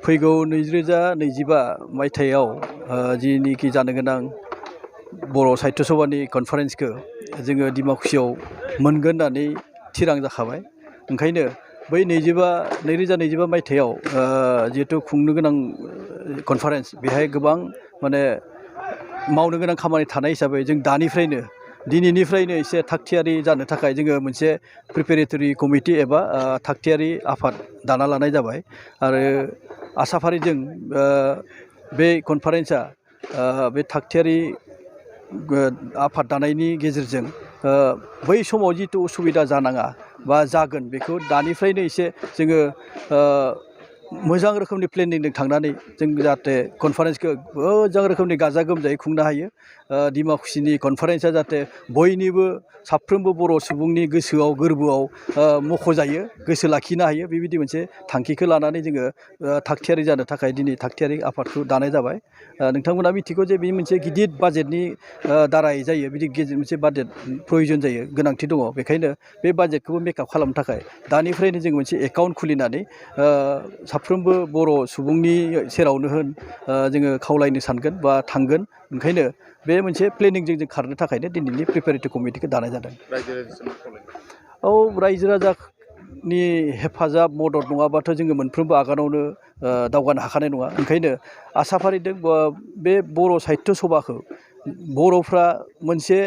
फैगौ 2025 मायथाइयाव जिनिखि जानो गोनां बर' साहित्य सभानि कनफारेन्सखौ जोङो डिमाकुसियाव मोनगोन होननानै थिरां जाखाबाय। ओंखायनो बै 2025 मायथाइयाव जिहेतु खुंनो गोनां कनफारेन्स बेहाय गोबां माने मावनो गोनां खामानि थानाय हिसाबै जों दानिफ्रायनो दिनैनिफ्रायनो एसे थागथियारि जानो थाखाय जोङो मोनसे प्रिपेरेटरि कमिटि एबा थागथियारि आफाद दाना लानाय जाबाय आरो आसाफारिजों बे कनफारेन्सआ बे थागथियारि आफाद दानायनि गेजेरजों बै समाव जितु उसुबिदा जानाङा बा जागोन बेखौ दानिफ्रायनो एसे जोङो मोजां रोखोमनि प्लेनिंजों थांनानै जों जाहाथे कनफारेन्सखौ मोजां रोखोमनि गाजा गोमजायै खुंनो हायो। डिमाकुसिनि कनफारेन्सआ जाहाथे बयनिबो साफ्रोमबो बर' सुबुंनि गोसोआव गोरबोआव मख'जायो, गोसो लाखिनो हायो, बेबायदि मोनसे थांखिखौ लानानै जोङो थागथियारि जानो थाखाय दिनै थागथियारि आफादखौ दानाय जाबाय। नोंथांमोना मिथिगौ जे बे मोनसे गिदिर बाजेटनि दाराय जायो, बिदि मोनसे बाजेट प्रयजन जायो, गोनांथि दङ। बेखायनो बे बाजेटखौबो मेकआप खालामनो थाखाय दानिफ्रायनो जों मोनसे एकाउन्ट खुलिनानै साफ्रोमबो बर' सुबुंनि सेरावनो होन जोङो खावलायनो सानगोन बा थांगोन। ओंखायनो बे मोनसे प्लेनिंजों जों खारनो थाखायनो दिनैनि प्रिपेरेटरि कमिटिखौ दानाय जादों। औ, रायजो राजानि हेफाजाब मदद नङाबाथ' जोङो मोनफ्रोमबो आगानावनो दावगानो हाखानाय नङा। ओंखायनो आसाफारिजों बे बर' साहित्य सभाखौ बर'फ्रा मोनसे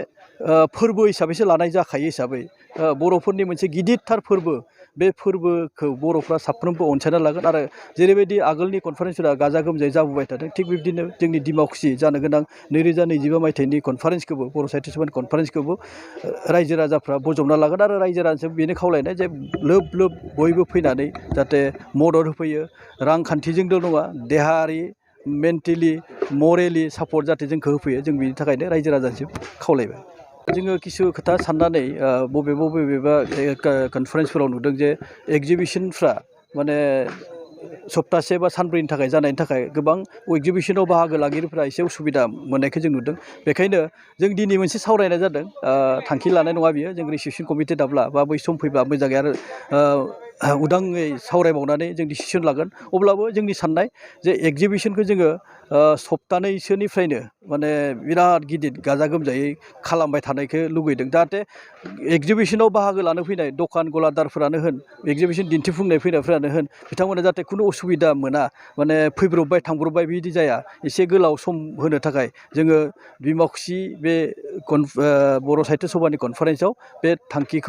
फोरबो हिसाबैसो लानाय जाखायो हिसाबै बर'फोरनि मोनसे गिदिरथार फोरबो, बे फोरबोखौ बर'फ्रा साफ्रोमबो अनसायना लागोन आरो जेरैबायदि आगोलनि कनफारेन्सफोरा गाजा गोमजायै जाबोबाय थादों, थिग बिब्दिनो जोंनि डिमाकुसि जानो गोनां 2025 मायथाइनि कनफारेन्सखौबो, बर' साहित्य सभानि कनफारेन्सखौबो रायजो राजाफ्रा बजबना लागोन आरो रायजो राजाजों बेनो खावलायनाय जे लोब लोब बयबो फैनानै जाहाथे मदद होफैयो। रांखान्थिजोंल' नङा, देहायारि, मेन्टेलि, मरेलि सापर्ट जाहाथे जोंखौ होफैयो, जों बेनि थाखायनो रायजो राजासिम खावलायबाय। जोङो किसु खोथा साननानै बबेबा कनफारेन्सफोराव नुदों जे एक्जिबिसनफ्रा माने सप्तासे बा सानब्रैनि थाखाय जानायनि थाखाय गोबां एक्जिबिसनाव बाहागो लागिरिफ्रा एसे उसुबिदा मोननायखौ जों नुदों। बेखायनो जों दिनै मोनसे सावरायनाय जादों, थांखि लानाय नङा बियो, जों रिसिपसन कमिटि दाब्ला बा बै सम फैब्ला मोजाङै आरो उदाङै सावरायबावनानै जों डिसिसन लागोन। अब्लाबो जोंनि साननाय जे एक्जिबिसनखौ जोङो सप्तानैसोनिफ्रायनो माने बिराद गिदिर गाजा गोमजायै खालामबाय थानायखौ लुगैदों, जाहाथे एक्जिबिसनाव बाहागो लानो फैनाय दखान गलादारफोरानो होन, एक्जिबिसन दिन्थिफुंनाय फैनायफोरानो होन, बिथांमोना जाहाथे खुनु उसुबिदा मोना, माने फैब्रबबाय थांब्रबबाय बिदि जाया। एसे गोलाव सम होनो थाखाय जोङो डिमाकुसि बे बर' साहित्य सभानि कनफारेन्सआव बे थांखिखौ